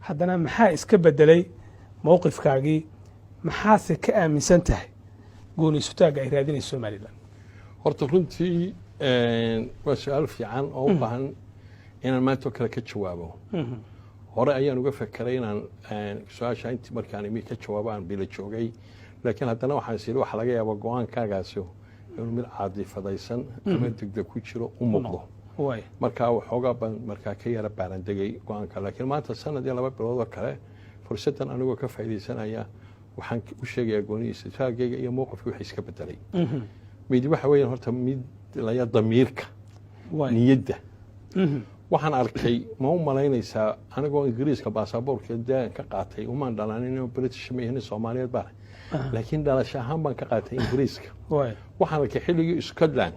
Haddana maxaa iska bedelay mowqifkaagii? Maxaase ka aaminsan tahay gooni isutaagga ay raadinayso Somaliland? Horta runtii waa su-aal fiican oo u baahan inaan maanta oo kale ka jawaabo. Hore ayaan uga fekeray inaan su-aasha intii markaan imi ka jawaabo aan bila joogay, laakiin haddana waxaan is yidhi waxaa laga yaabaa go-aankaagaasi inuu mid caadifadaysan ama degdeg ku jiro u muuqdo. Markaa waxoogaa baan markaa ka yara baarandegay go-aanka, laakiin maanta sanad iyo 2 bilood oo kale fursaddan anigoo ka faa'iidaysanaya waxaan u sheegayaa goonihiisa taagayga iyo mowqifkii wixii iska bedelay. Mid waxa weeyaan horta mid laya damiirka, niyadda. Waxaan arkay, ma u malaynaysaa, anigoo Ingiriiska baasaboorka daan ka qaatay, umaan dhalanin, British ma ihin, Soomaaliyeed baan, laakiin dhalasho ahaan baan ka qaatay Ingiriiska. Waxaan arkay xilligii Scotland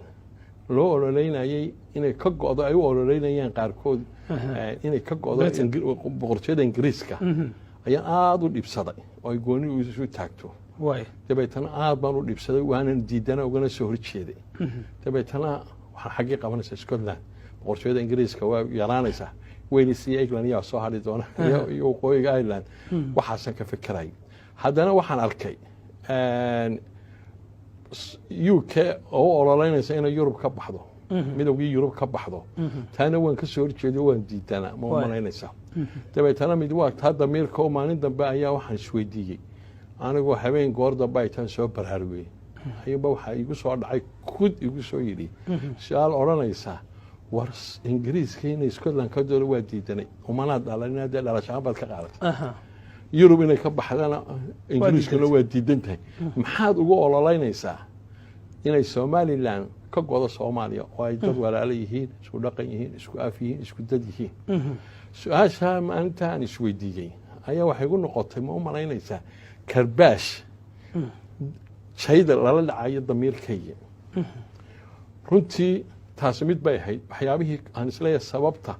loo ololeynayey inay ka go'do, ay u ololeynayeen qaarkood inay ka go'do boqortooyada Ingiriiska, ayaan aada u dhibsaday oo ay gooni isu taagto. Dabeetana aad baan u dhibsaday, waanan diidana, ugana soo horjeeday. Dabeetana waxaan xaggii qabanaysaa Scotland, boqortooyada Ingiriiska waa yaraanaysaa, Wales iyo England yaa soo hadhi doona iyo waqooyiga Ireland. Waxaasan ka fekeray. Haddana waxaan arkay UK oo u ololeynaysa inay Yurub ka baxdo, midowgii Yurub ka baxdo. Taana waan ka soo horjeeday, waan diidanaa, ma umalaynaysaa? Dabeetana mid waa taa damiirka oo maalin dambe ayaa waxaan isweydiiyey, anigoo habeen goor dambe ay taan soo baraarugay, ayuunba waxaa igu soo dhacay, kud igu soo yidhi su-aal odhanaysa: war Ingiriiska inay Scotland ka doolo waa diidanay, umanaad dhalan, dee dhalashaan baad ka qaadatay, Yurub inay ka baxdana Ingiriiskuna waa diidan tahay, maxaad ugu ololeynaysaa inay Somaliland ka godo Soomaaliya oo ay dad walaalo yihiin, isku dhaqan yihiin, isku af yihiin, isku dad yihiin? Su-aashaa maalinta aan isweydiiyey ayaa waxay igu noqotay, ma u malaynaysaa, karbaash jayda lala dhacayo damiirkayga. Runtii taasi mid bay ahayd waxyaabihii aan isleeyahay sababta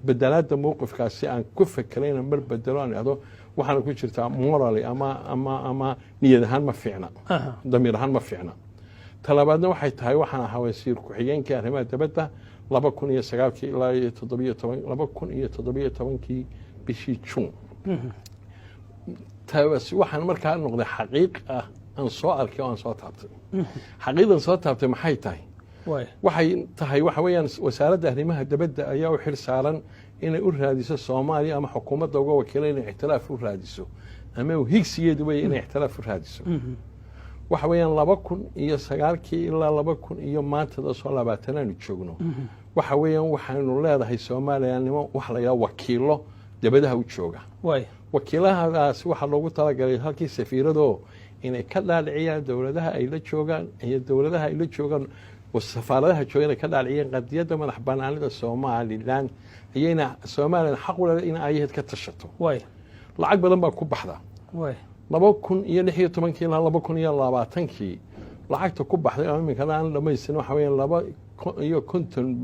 bedelaadda mowqifkaasi aan ku fekeray inaan mar bedelo, aan idhahdo waxaana ku jirtaa morally ama niyad ahaan ma fiicna, damiir ahaan ma fiicna. Talabaadna waxay tahay waxaan ahaa wasiir ku-xigeenkii arrimaha dibadda 2009-kii ilaa iyo 17, 2017-kii bishii Juun. Taas waxaan markaa noqday xaqiiq ah aan soo arkay oo aan soo taabtay. Xaqiiqdan soo taabtay maxay tahay? Waxay tahay, waxa weeyaan, wasaaradda arrimaha dibadda ayaa u xil saaran inay u raadiso Soomaaliya ama xukuumadda uga wakiila inay ictiraaf u raadiso, ama higsigeedu wey inay ictiraaf u raadiso. Waxa weeyaan 2009-kii ilaa 2000 iyo maantada soo 20 aanu joogno, waxa weeyaan waxaynu leedahay Soomaliyanimo waxa la yidhaha wakiilo dibadaha u jooga. Wakiilahadaas waxaa loogu talagalay halkii safiiradoo inay ka dhaadhiciyaan dowladaha ay la joogaan iyo dowladaha ay la joogaan, safaaradaha jooga, inay ka dhaadhiciyaan qadiyadda madax banaanida Somaliland iyo ina Somaliland xaq u leedahay in ayaheed ka tashato. Lacag badan baa ku baxda. 2016-kii ilaa 2020-kii lacagta ku baxday oo iminkana aan dhamaystirin waxa weeyaan 52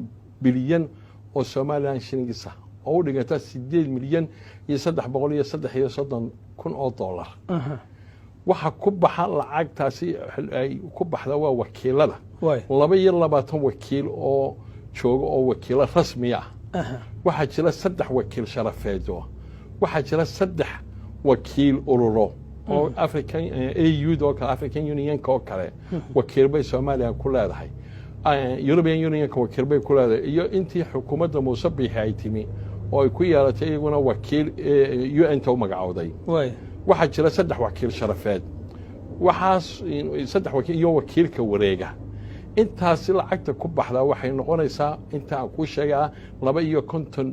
bilyan oo Somaliland shillings ah, oo u dhiganta 8,333,000 oo dollar. Waxa ku baxa lacagtaasi ay ku baxda waa wakiilada, 22 wakiil oo jooga oo wakiilo rasmi ah. Waxaa jira saddex wakiil sharafeedo, waxaa jira saddex wakiil ururo oo African AU oo kale, African Unionka oo kale wakiil bay Soomaaliya ku leedahay, European Unionka wakiil bay ku leedahay, iyo intii xukuumadda Muuse Biixi ay timi oo ay ku yeelatay iyaguna wakiil UN ta u magacowday. Waxaa jira saddex wakiil sharafeed, waxaas saddex wakiil iyo wakiilka wareega. Intaasi lacagta ku baxdaa waxay noqonaysaa inta aan kuu sheegaa 52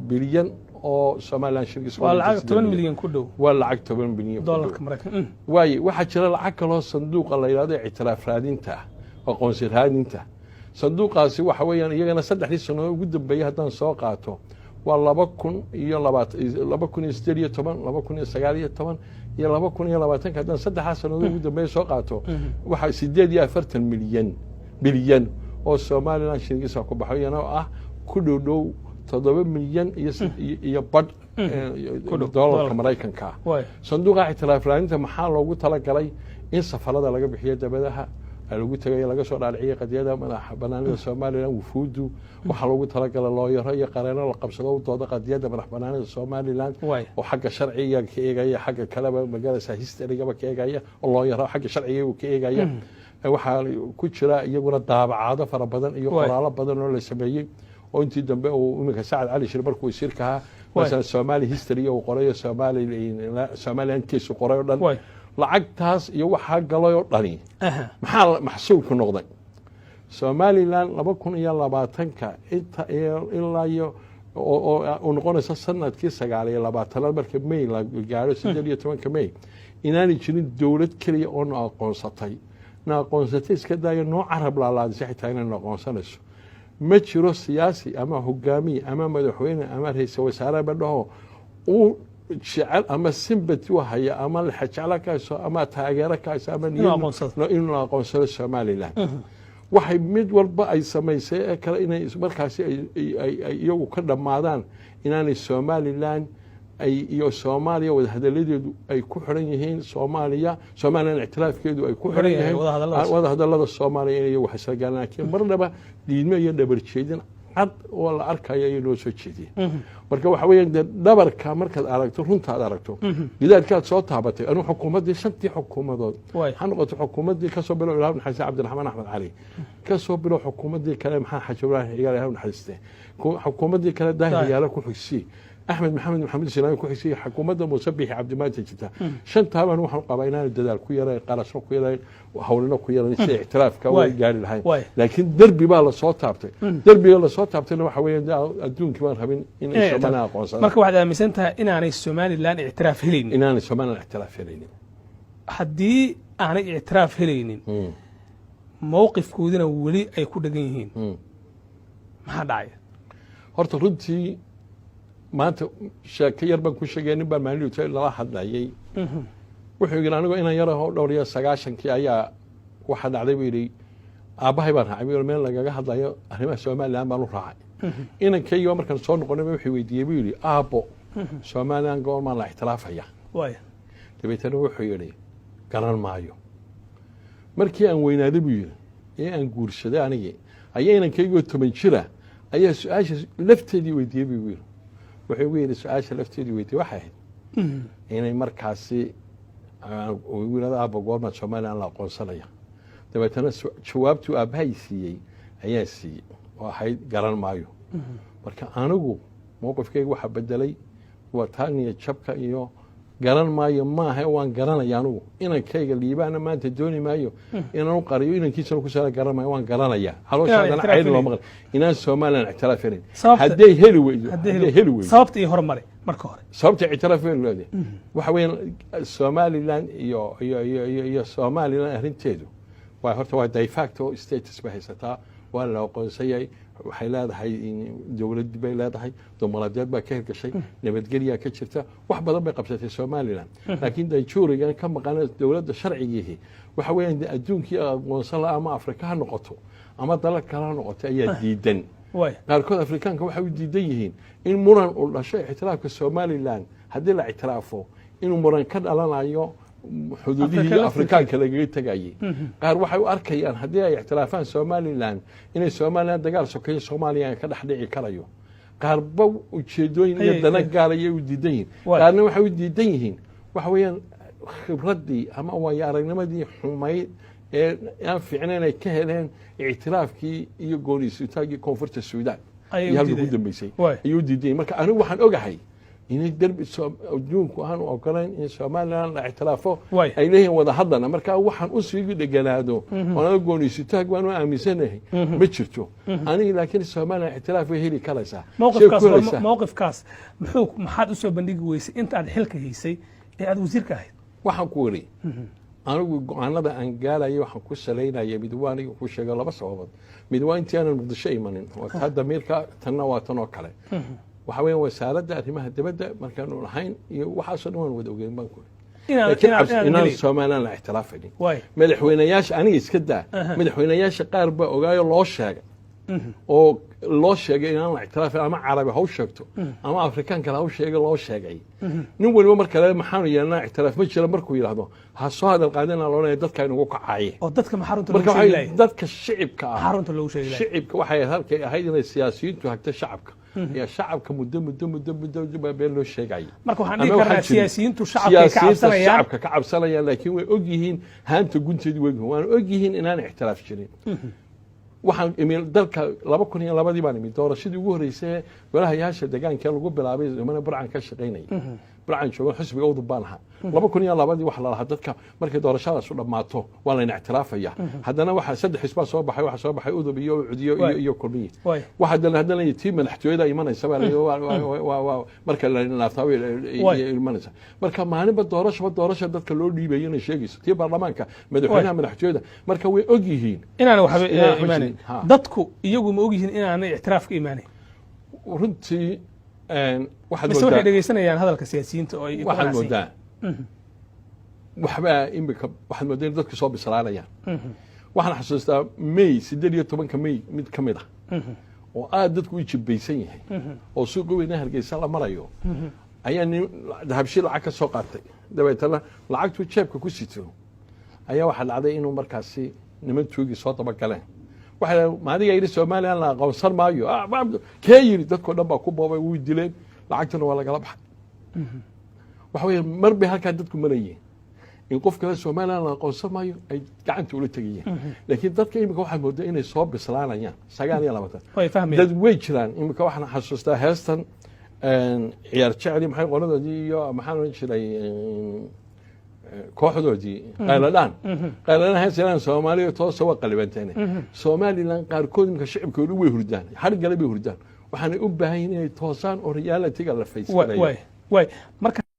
bilyan oo Somaliland shillings. Waa lacag 10 milyan ku dhow. Waa lacag 10 bilyan. Dollarka Maraykan. Waaye, waxaa jira lacag kaloo sanduuqa la yidhahdo ictiraaf raadinta, aqoonsi raadinta. Sanduuqaasi waxa weeyaan iyagana saddexdii sannadood ugu dambeeyey haddaan soo qaato waa 2020, 2018, 2019 iyo 2020-ka. Haddaan saddexdaa sannadood ugu dambeeya soo qaato, waxaa 48 milyan bilyan oo Somaliland shillingisa ku baxo, iyana ah ku dhow dhow 7 milyan iyo badh dollarka Maraykanka. Sanduuqa ictiraaf raadinta maxaa loogu talagalay? In safarada laga bixiyo dabadaha, Lagu tagay, laga soo dhaalciyay qadiyada madaxa banaanida Somaliland. Wufuudu waxaa loogu talagalay looyaro iyo qareeno la qabsado u dooda qadiyada madax banaanida Somaliland oo xagga sharciga ka eegaya, xagga kaleba magaalasa historygaba ka eegaya, oo looyaro xagga sharciga ka eegaya. Waxaa ku jira iyaguna daabacaado fara badan iyo qoraalo badan oo la sameeyey, oo intii dambe uu iminka Sacad Cali Shir markuu wasiirka ahaa, masalan Somali history uu qoray, Somaliland case uu qoray oo dhan. Lacagtaas iyo waxaa galay oo dhani maxaa maxsuulku noqday? Somaliland 2020-ka inta ilaa iyo oo noqonaysa sanadkii 29aad marka May la gaaro, 18-ka May, inaanay jirin dowlad keliya oo na aqoonsatay. Na aqoonsatay iska daayo, noo carab laalaadisay xitaa inay na aqoonsanayso. Ma jiro siyaasi ama hogaamiye ama madaxweyne ama ra-iisul wasaareba dhaho uu jecel ama sympathy u haya ama lexejeclo ka hayso ama taageero ka hayso ama inuu aqoonsado Somaliland. Waxay mid walba ay samaysay ee kale inay markaasi ay iyagu ka dhammaadaan inaanay Somaliland ay iyo Soomaaliya wadahadaladeedu ay ku xiran yihiin Soomaaliya, Somaliland ictiraafkeedu ay ku xiran yihiin wadahadalada Soomaaliya, inay iyagu xisla galaan. Laakiin marnaba diidmo iyo dhabarjeedin cad oo la arkayo ayay noo soo jeediyeen. Marka waxa weeyaan dee, dhabarka markaad aragto, runtaad aragto, gidaarkaad soo taabatay. Anuu xukuumaddii, shantii xukuumadood ha noqoto, xukuumaddii kasoo bilow Ilaah naxariiste Cabdiraxmaan Axmed Cali, kasoo bilow xukuumaddii kale Maxamed Xaaji Ibraahim Cigaal, Ilaah naxariiste, xukuumaddii kale Daahir Yaale ku xigsiye, Axmed Maxamed Maxamed Silaami ku xigsiye, xukuumadda Muuse Biixi Cabdimaanta jirta, shantaaban waxaan qabaa inaanu dadaal ku yarayn, qarashno ku yarayn, hawlino ku yarayn si ictiraafka way gaari lahayn. Laakiin derbi baa lasoo taabtay. Derbiga lasoo taabtayna waxa weeye adduunkii baan rabin inay Somaliland aqoonsadaan. Marka waxaad aaminsan tahay inaanay Somaliland ictiraaf helaynin? Inaanay Somaliland ictiraaf helaynin. Haddii aanay ictiraaf helaynin, mowqifkoodina weli ay ku dhegan yihiin, maxaa dhacaya? Horta runtii maanta sheeko yar baan ku sheegaya. Nin baa maalin lala hadlayay, wuxuu yidhi, anigoo inan yaraho dhowr iyo 90-kii ayaa waxaa dhacday, buu yidhi, aabbahay baan raacay, buu meel lagaga hadlayo arrimaha Somaliland baan u raacay. Inankayga markaan soo noqonay wuxuu weydiiyey, buu yidhi, "Aabbo, Somaliland goormaan la ictiraafaya?" Dabeetana wuxuu yidhi, "Garan maayo." Markii aan weynaaday, buu yidhi, ee aan guursaday anigii, ayaa inankaygoo 10 jira ayaa su-aasha lafteedii weydiiyey, buu yidhi. Wuxuu igu yidhi, su-aasha lafteedii weydiiyey waxay ahayd inay markaasi uu yidhahdo, "Aabba, goormaad Somaliland la aqoonsanaya?" Dabeetana jawaabtuu aabbahay siiyey ayaa siiyey oo ahayd, "Garan maayo." Marka anigu mowqifkayga waxaa bedelay waa taa niyad jabka iyo garan maayo maaha. Waan garanaya anigu. Inankayga Liibaana maanta dooni maayo inaan u qariyo, inankiisana ku sala garan maayo. Waan garanaya, calooshaadana cayd looma qari inaan Somaliland ictiraaf helin hadday heli weydo, hadday heli weydo. Sababta iyo horumari marka hore. Sababta ictiraaf heli weydo waxa weeyaan Somaliland iyo Somaliland arrinteedu waa horta waa de facto status bay haysataa, waa la aqoonsayay. Waxay leedahay dowlad bay leedahay, dimuqraadiyad baa ka hirgashay, nabadgelyaa ka jirta, wax badan bay qabsatay Somaliland. Laakiin de jure-gan ka maqan dowladda sharcigiihi waxa weeyaan adduunkii aqoonsan la, ama Afrika ha noqoto ama dalal kale ha noqoto, ayaa diidan. Qaarkood Afrikaanka waxay u diidan yihiin in muran uu dhasho ictiraafka Somaliland. Haddii la ictiraafo, inuu muran ka dhalanayo xuduudihii Afrikaanka lagaga tegayay. Qaar waxay u arkayaan haddii ay ictiraafaan Somaliland inay Somaliland dagaal sokeeyo Soomaaliya ka dhex dhici karayo. Qaarba ujeedooyin iyo dana gaar ayay u diidan yihiin. Qaarna waxay u diidan yihiin waxa weeyaan khibraddii ama waayo aragnimadii xumayd ee aan fiicnayn ay ka heleen ictiraafkii iyo gooniisutaagii Koonfurta Suudaan iyo halkii ku dambeysay ayay u diidan yihin. Marka anigu waxaan ogahay inay derbi adduunku aanu ogolayn in Somaliland la ictiraafo, ay leeyihiin wada hadlana. Marka waxaan usii dheganaado oon anaga gooniisutaag baan u aaminsanahay ma jirto aniga. Laakiin Somaliland ictiraaf way heli karaysaa. Mowqifkaas maxaad usoo bandhigi weysay inta aad xilka haysay ee aad wasiirka ahayd? Waxaan ku weri, anigu go-aanada aan gaaraya waxaan ku salaynaya mid waa aniga ku sheego laba sababood. Mid waa intii aanan Muqdisho imanin, waa taa damiirka. Tanna waa tan oo kale. Waxa weeyaan Wasaaradda Arrimaha Dibadda markaanu lahayn iyo waxaasoo dhan waan wada ogeyn baan ku, laakiin inaan Somaliland la ictiraafaynin madaxweynayaasha aniga iska daa, madaxweynayaasha qaar baa ogaayo loo sheegay. Oo loo sheegay inaan la ictiraafin, ama Carabi ha u sheegto ama Afrikaan kale ha u sheegay, loo sheegay. Nin waliba marka le maxaanu yeelnaa, ictiraaf ma jira markuu yidhaahdo, ha soo hadal qaadina loonaya dadka inugu kacaaye. Oo dadka maxaa runta marka loogu sheegi waxay lahay? Dadka shicibka ah. Maxaa runta loogu sheegi lahay? Shicibka waxay halkay ahayd inay siyaasiyiintu hagto shacabka, ayaa shacabka muddo muddo muddo muddo muddo baa been loo sheegayay. Marka waxaan Ama dhihi karnaa waxaa jirin siyaasiyiintu shacabkay ka siyaasiyiinta cabsanayaan. Shacabka ka cabsanayaan, laakiin way og yihiin haanta gunteedii, way ogyihiin, waana og yihiin inaan ictiraaf jirin. Waxaan imi dalka 2002-dii baan imi. Doorashadii ugu horreysay ee golahayaasha deegaanka lagu bilaabay zamana Burcan ka shaqaynayay, Burcan joogan, xisbiga Udub baan ahaa. 2002-dii waxa la lahaa dadka markay doorashadaasu dhammaato waa layna ictiraafaya. Haddana waxaa saddex xisbaa soo baxay, waxaa soo baxay Udub iyo Ucudiyo iyo Kulmiye. Waxa haddana tii madaxtooyada imanaysa baa la yidhi, marka la naaftaa imanaysa. Marka maalinba doorashaba doorasha dadka loo dhiibayo inay sheegayso tii baarlamaanka, madaxweynaha, madaxtooyada, marka way og yihiin inaana waxba inaan waxba imaanayn. jirin, ha. Dadku iyagu ma og yihiin inaanay ictiraaf ka imaanayn? Runtii waxaad Mise waxay moodaa dhegeysanayaan hadalka siyaasiyiinta oo ay ku waxaad qanacsan yihiin? moodaa waxbaa imika, waxaad moodaa in dadku soo bislaanayaan. Waxaan xasuustaa May, 18-ka May, mid ka mid ah oo aad dadku u jibaysan yahay oo suuqa weyna Hargeysa la marayo ayaa nin Dahabshiil lacag ka soo qaatay. Dabeetana lacagtuu jeebka ku sito ayaa waxaa dhacday inuu markaasi niman tuugi soo dabagaleen. Waxay dhahdeen, "Ma adiga yidhi Somaliland la aqoonsan maayo?" "Ah, kee yidhi?" Dadkoo dhan baa ku boobay, wuu dileen, lacagtuna waa lagala baxay. Waxa weeye mar bay halkaa dadku marayeen in qof kale Somaliland la aqoonsan maayo ay gacanta ula tegayeen, laakiin dadka imika waxaad moodaa inay soo bislaanayaan 29 Way fahmayaan. Dad way jiraan. Imika waxaan xasuustaa heestan Ciyaar Jecli, maxay qoladoodii iyo maxaan oran jiray, kooxdoodii Qayladhaan, Qayladhaan hees Soomaaliya toosa waa qalibanteen. Somaliland qaarkood imika shicibkoodu way hurdaan, hargale bay hurdaan, waxaanay u baahan yihin inay toosaan oo reality-ga la Waay. Faysanayo. Waay, marka